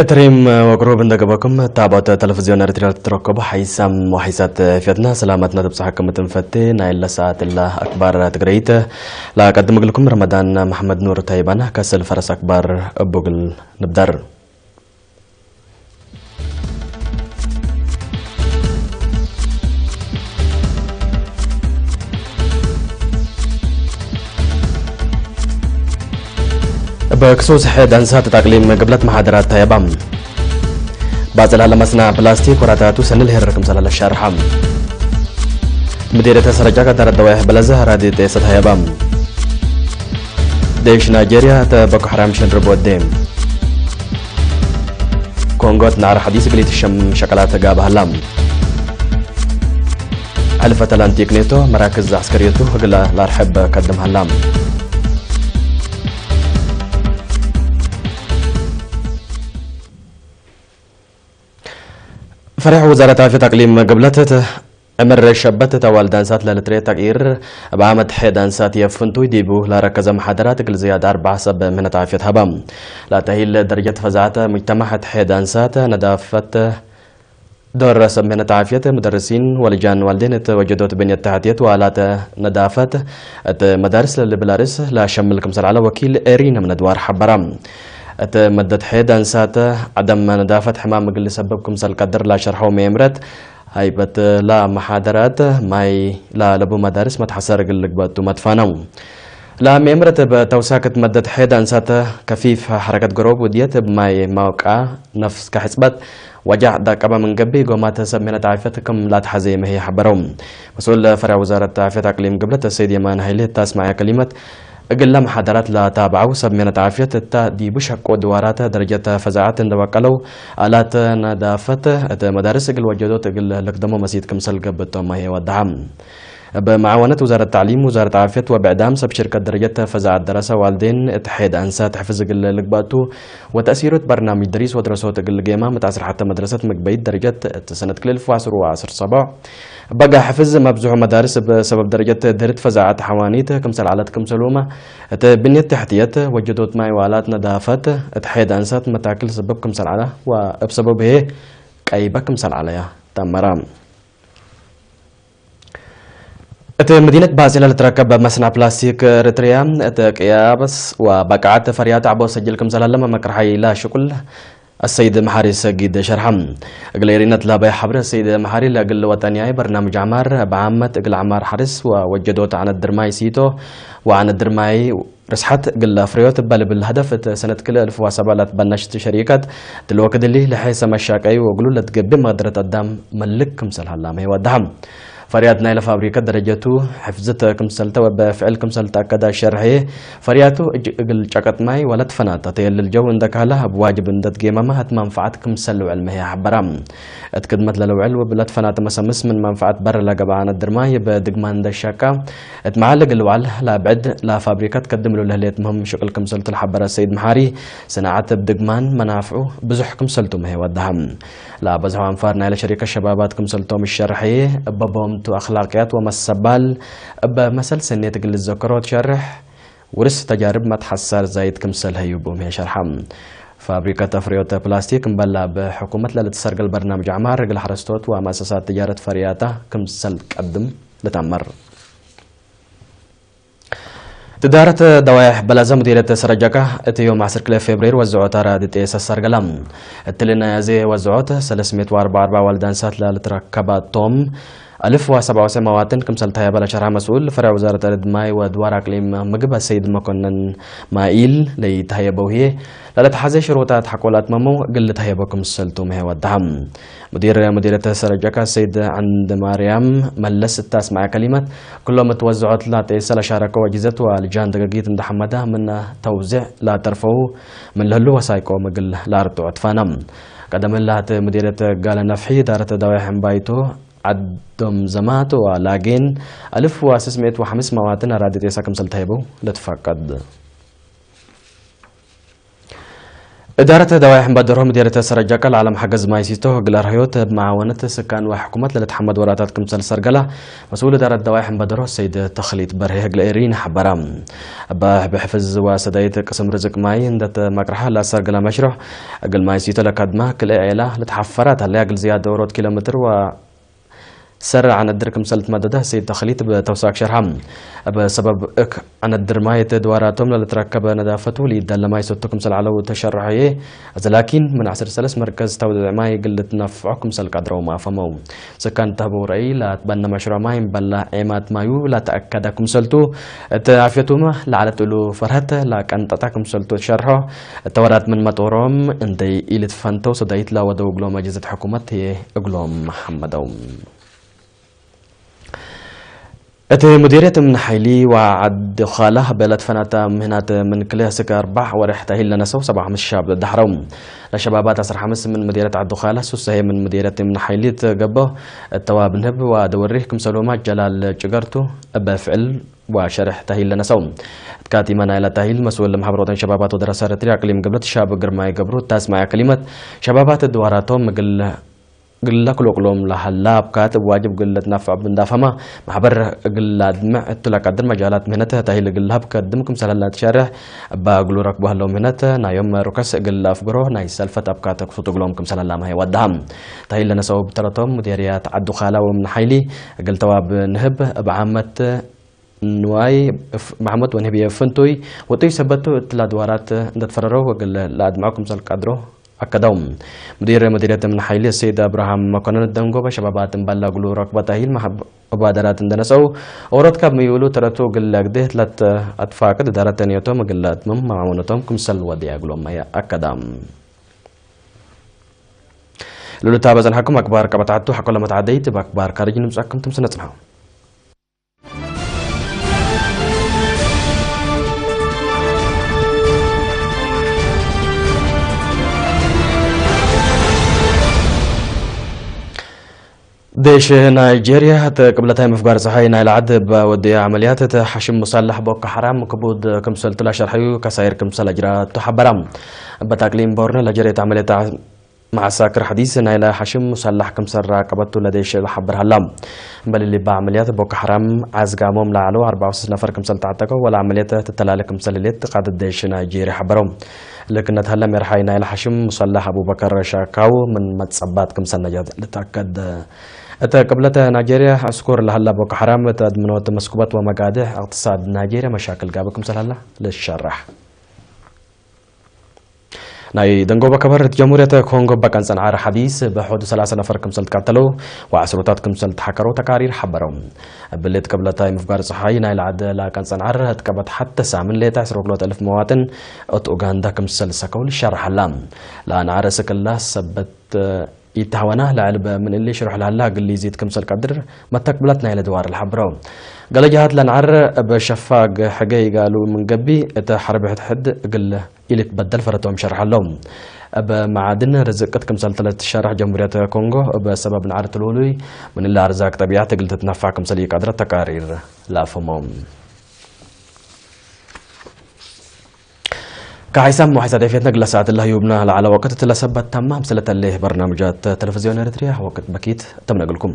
እትሪም ወቅሩብ እንደገበኩም ታቦት ቴሌቪዝዮን ኤርትራ ትረከቡ ሓይሳም ወሓይሳት ፌትና ሰላማትና ትብጻሕኩም ትንፈቴ ናይ ለሰዓት ላ ኣክባር ትግረይት ላቀድምግልኩም ረመዳን መሐመድ ኑር ታይባና ከሰል ፈረስ ኣክባር እቡግል ንብዳር። ብክሱስ ሕድ ኣንሳት ኣቅሊም ግብለት መሓደራት ታየባ። ባጽላ ለመስና ፕላስቲክ ወራታቱ ሰንል ሄረር ክምሰላ ለሻርሓ። ምዲረተ ሰረጃ ቀዳረ ደዋይሕ በለዘ ራዲ ጤሰት ሃየባ። ደሽ ናይጄርያ ተበኩ ሕራም ሸንድር ቦዴ። ኮንጎት ናዕር ሓዲስ ግሊት ሸም ሸቀላት ጋብ ሃላ። ሕልፈ ኣትላንቲክ ኔቶ መራክዝ ዓስከርየቱ ህግላ ላርሐብ ከድም ሃላ። ፈሪሕ ወዛረት ዓፍየት ኣቅሊም ግብለት ዕምር ሸበት ተዋል ዳንሳት ለልትሬ ተቅይር ብዓመት ሐ ዳንሳት የፍንቱ ዲቡ ላረከዘ መሓደራት እግል ዝያድ ኣርባዓ ሰብ ምህነት ዓፍየት ሃባ። ላተሂል ደረጀት ፈዛዕተ ሙጅተማዕ ሐ ዳንሳት ነዳፈት ዶረ ሰብ ምህነት ዓፍየት ሙደርሲን ወልጃን ዋልዴን እት ወጀዶት ብንየት ተሕትየት ዋላት ነዳፈት እት መዳርስ ለልብላርስ ላሸምል ክምሰል ዓለ ወኪል ኤሪ ነምነድዋር ሓበራ። እት መደት ሐ ዳንሳት ዓደም ነዳፈት ሕማም እግል ሰበብ ክምሰል ቀድር ላሸርሐው መየምረት ሃይበት ላ መሓደራት ማይ ላ ለቡ መዳርስ መትሓሰር እግል ልግበቱ መትፋነው። ላ መየምረት በተውሳክት መደት ሐ ዳንሳት ከፊፍ ሐረከት ገሮብ ውድየት ብማይ ማውቃ ነፍስ ከሕጽበት ወጃዕ ዳቀባ መንገቢ ጎማተ ሰብ ምህነት ዓፍየት ክም ላትሓዘ መሄ ሓበረው። መስኡል ፈሪያ ወዛረት ዓፍየት ኣቅሊም ግብለት ሰይድ የማን ሃይለ ታስማዕያ ከሊመት እግለ መሓደራት ላታብዓው ሰብ ምህነት ዓፍየት እታ ዲቡ ሸቆ ድዋራተ ደረጀተ ፈዛዓት እንደወቀለው ኣላት ነዳፈት እተ መዳርስ እግል ወጀዶት እግል ልክደሞ መሲት ክምሰል ገብቶም መሄ ወዳሓ። ብመዓወነት ውዛረት ታዕሊም፣ ውዛረት ዓፍየት ወብዕዳም ሰብ ሽርከት ደረጀት ፈዛዓት ደረሰ ዋልዴን እት ሐድ ኣንሳት ሕፍዝ እግል ልግባቱ ወተእሲሮት በርናምጅ ድሪስ ወድረሶት እግል ጌማ ምት ዓስር ሐተ መድረሰት ምግበይት ደረጀት እት ሰነት ክልል ፍዋስሩ ዓስር ሰብዕ በጋ ሕፍዝ መብዝሑ መዳርስ ብሰበብ ደረጀት ድህርት ፈዛዓት ሐዋኒት ክምሰል ዓለት ክምሰሉማ እት ብንየት ተሕትየት ወጀዶት ማይ ዋላት ነዳፈት እት ሐድ ኣንሳት መታክል ሰበብ ክምሰል ዓላ ወእብ ሰበብ ህየ ቀይበ ክምሰል ዓለያ ተመራ። እቲ መዲነት ባጽላ ልትረከብ መስና ፕላስቲክ ኤርትርያ እቲ ቅያበስ ወበቃዓት ፈርያት ዓቦ ሰጅል ክምሰል ኣለመ መቅርሓይ ላሽቁል السيد محاري سجيد شرحم. እግል ኤሪነት ላባይ ሓብረ ሰይድ መሓሪ ለእግል ወጠንያይ በርናምጅ ዓማር ብዓመት እግል ዓማር ሓርስ ወወጀዶት ዓነት ድርማይ ሲቶ ወዓነት ድርማይ ርስሓት እግል ኣፍርዮት በልብል ሀደፍ እት ሰነት ክልእ እልፍ ወሰባላት በናሽት ሸሪከት ድልወ ክድሊ ለሐሰ መሻቀይ ወእግሉ ለትገብእ መቅደረት ኣዳም መልክ ክምሰል ሃላመ ይወድሃ። ፈርያት ናይለ ፋብሪካ ደረጀቱ ሕፍዝት ክምሰልተ ወበፍዕል ክምሰልተ ኣከዳ ሸርሐ ፈርያቱ እጅ እግል ጨቀጥ ማይ ወለት ፈናታ ተየልል ጀው እንደካላ ብዋጅብ እንደት ጌማማ እት መንፈዓት ክምሰል ውዕል መህያ ሓበራ። እት ክድመት ለለውዕል ወብለት ፈናተ መሰምስ ምን መንፈዓት በር ለገባዓነ ድርማይ በድግማን እንደሻቃ እት መዓል እግል ዋል ላብዕድ ላፋብሪካት ከድምሉ ለህሌት ምህም ሽቅል ክምሰልቱ ለሓበረ ሰይድ መሓሪ ስናዓት ብድግማን መናፍዑ ብዙሕ ክምሰልቱ መህያ ወድሃ። ለበዝሖ ኣንፋር ናይለ ሸሪከ ሸባባት ክምሰልቶም ዝሸርሐ እበቦምቱ ኣኽላቅያት ወመሰባል እበ መሰል ሰኔት እግል ዝዘከሮ ትሸርሕ ውርስ ተጃርብ መትሓሳር ዛይድ ክምሰል ህዩ ብኡም ሸርሓ። ፋብሪካ ተፍርዮተ ፕላስቲክ እምበላ ብሕኩመት ለልትሰርገል በርናምጅ ዓማር እግል ሓረስቶት ወመእሰሳት ትጃረት ፈርያታ ክምሰል ቀድም ልተመር። ትዳረት ደዋያሕ በላዘ ሙዲረት ሰረጃካ እቲ ዮም ዓሰርተ ክልተ ፌብሬር ወዝዖ ታራ ድጤ ሰሰርገላ። እትልና ያዜ ወዝዖት ሰለስሜት ወኣርባ ኣርባ ዋልዳንሳት ላልትረከባቶም ኣልፍ ወሰብዓ ወሰማዋትን ክምሰልታ ያበላ ሸርሃ መስኡል ፈሪያ ወዛረት ኣረድ ማይ ወድዋር ኣቅሊም ምግብ ሰይድ መኮንን ማኢል ለይታየበው ህየ ላለተሓዘ ሽሮታት ሓቆላት መሞ ግልታየበ ክምሰልቱ መሄ ወድሃ። ሙዲር ሙዲረተ ሰረጃካ ሰይድ ዓንድ ማርያም መለስ እታስማዐ ከሊመት ኩሎም እትወዝዖት ላጤ ሰለሻረከ ወጅዘት ወልጃን ደገጊት እንደሐመዳ ምን ተውዚዕ ላተርፈው ምን ለህሉ ወሳይቆ ምግል ላርትዖ ትፋና። ቀደም ላት ሙዲረተ ጋለ ነፍሒ ዳረተ ዳዋይ ሕምባይቶ ዓዶም ዘማት ወላጌን ኣልፍ ወስስሜት ወሐምስ መዋትን ኣራዲ ጤሳ ክምሰል ተሂበው ለትፈቀድ። እዳረት ደዋይ ሕንባደሮ ምዴርተ ሰረጃ ቃል ዓለም ሓገዝ ማይ ሲቶ ግላር ህይወት ብመዓወነት ስካን ወሕኩመት ለለት ሓመድ ወራታት ክምሰል ሰርገላ መስኡል እዳረት ደዋይ ሕንባደሮ ሰይድ ተኽሊት በርሄ ግለኤሪን ሓበራ። ብሕፍዝ ወሰዳይት ቅስም ርዝቅ ማይ እንደተ መቅርሓ ላሰርገላ መሽሮሕ እግል ማይ ሲቶ ለካድማ ክልኤ ኤላ ለተሓፈራት ኣለ ኣግል ዝያድ ኦሮት ኪሎ ሜትር ወ ሰር ዓነድር ክምሰል ትመደደ ሰይድ ተኽሊት ብተውሳክ ሸርሓ። በሰበብ እክ ዓነድር ማይ ተድዋራቶም ለልትረከበ ነዳፈቱ ሊደለ ማይ ሰቱ ክምሰል ዓለው ተሸርሐየ። እዚ ላኪን ምን ዓሰርተ ሰለስተ መርከዝ ተውድዕ ማይ ግልት ነፍዖ ክምሰል ቀድረው ማፈመው። ስካን ተህበው ረእይ ላትበነ መሽሮ ማይ በላ ኤማት ማዩ ላተኣከደ ክምሰልቱ እቲ ኣፍየቱመ ላዕለት እሉ ፈርሀተ ላቀንጠጣ ክምሰልቱ ተሸርሖ። እተወራት ምን መጦሮም እንደይ ኢልትፈንተው ሰዳይት ላወደው እግሎም ኣጅዘት ሕኩመት እየ እግሎም ሓመደው። እቲ ሙዲርየት ምን ሓይሊ ወዓዲ ኻላ በለት ፈናታ ምህናት ምን ክልህ ስጋ ኣርባሕ ወርሕ ተሂል ለነሰው ሰባ ሓሙሽተ ሻብ ዳሕረው። ለሸባባት ኣስራ ሓሙሽተ ምን ሙዲርየት ዓዲ ኻላ ሱሰሄ ምን ሙዲርየት ምን ሓይሊ ትገቦ እተዋ ብንህብ ወደወሪ ክምሰሎማ ጀላል ጭገርቱ በፍዕል ወሸርሕ ተሂል ለነሰው። ትካቲመ ናይላ ተሂል መስወል ለማሕበሮተን ሸባባት ወደረሰ ርትሪ ኣቅሊም ግብለት ሻብ ግርማይ ገብሩ ታስማያ ከሊመት ሸባባት ድዋራቶም ምግል ግላ ክሎቅሎም ለሃላ ኣብካት ዋጅብ ግለት ናፍዕ ብንዳፈማ ማሕበር ግላ ድምዕ እቱላ ቀድር መጃላት ምህነት ተሂል ግላ ብከድም ክምሰል ሀላ ትሸርሕ እባ ግሉ ረክቡ ሀለው ምህነት ናዮም ሩከስ ግላ ኣፍግሮ ናይ ሰልፈት ኣብካት ክፉት እግሎም ክምሰል ሀላ ማይ ወዳሃ። ተሂል ለነሰው ብተረቶም ሙዴርያት ዓዱ ኻላ ወምን ሓይሊ ግልተዋ ብንህብ እብ ዓመት ንዋይ ማሕሙድ ወንህብየ ፍንቱይ ወጡይ ሰበቱ እትላ ድዋራት እንደተፈረረው ወግል ለኣድምዖ ክምሰል ቀድሮ ኣከዳው። ሙዲር መዲርየት ምን ሓይሊ ሰይድ ኣብርሃም መኮንን ደንጎበ ሸባባት እምባላ ግሉ ረክበት ኣሂል ማሕብ- ባደራት እንደነሰው ኦሮት ካብ ምይብሉ ተረቱ ግለ ግዴ ትላት ኣትፋቅድ ዳረተንዮቶም ግለ ኣትምም ማዕውነቶም ክምሰል ወዲያ ግሎም ኣያ ኣከዳም። ሉሉታ በዘንሓኩም ኣክባር ቀበታቱ ሓኮሎ መትዓደይት ብኣክባር ካርጅ ንምጻኩም ትምስነ ጽንሓው። ديش نيجيريا تقبلتها مفقار صحي نايل عد بودي عمليات تحشم مصالح بوكو حرام كبود كمسل تلا شرحيو كساير كمسل أجرا تحبرام. بتاكلين بورن لجريت عمليات مع ساكر حديث نايل حشم مصالح كمسل راقبته لديش الحبر هلام. بل اللي بعمليات بوكو حرام عزقامهم لعلو أربعة وستين نفر كمسل تعتقوا ولا عمليات تتلالك كمسل ليت قاد الديش نيجيري حبرهم. لكن نتهلم يرحي نايل حشم مصالح أبو بكر شاكاو من متصبات كمسل نجات لتأكد. እቲ ቅብለተ ናይጀርያ ኣስኮር ለሃላ ቦኮ ሓራም እቲ ኣድምኖት መስኩበት ወመጋድሕ እቅትሳድ ናይጀርያ መሻክል ጋብ ክምሰል ሃላ ልሸራሕ። ናይ ደንጎበ ከበር ጀሙርየተ ኮንጎ በቀን ጸንዓር ሓዲስ ብሕዱ ሰላሳ ነፈር ክምሰል ትቃተለው ወዓስሩታት ክምሰል ተሓከረው ተቃሪር ሓበረው። ብሌት ቅብለታይ ምፍጋር ፀሓይ ናይ ለዓደ ላቀን ጸንዓር ህጥቀበት ሓተ ሳምን ሌታ ዕስራ ወክልተ እልፍ መዋጥን እት ኡጋንዳ ክምሰል ሰከው ልሸርሓላ። ለኣንዓረ ስክላ ሰበት ይተሃወና ለዕል በምንእሊ ሽሩሕ ላላ ግሊ ዚት ክምሰል ቀድር መተቅብለት ናይ ለድዋር ልሓብሮ። ገለ ጀሃት ለንዓር በሸፋግ ሕገ ይጋሉ ምን ገቢ እተ ሐርብ ሕድሕድ እግል ኢልትበደል ፈረቶም ሸርሕ ኣለው። እብ መዓድን ርዝቅት ክምሰል ተለትሸርሕ ጀምሁርየት ኮንጎ እብ ሰበብ ንዓር ትልውሉይ ምንላ ኣርዛቅ ጠቢዓት እግል ትትነፋዕ ክምሰል ይቀድረት ተቃሪር ላፈሞም። كحيسام وحيسات إفيتنا قلسات الله يبنى على وقت تلسبت تمام سلة اللي برنامجات تلفزيون إريتريا وقت بكيت تمنقلكم.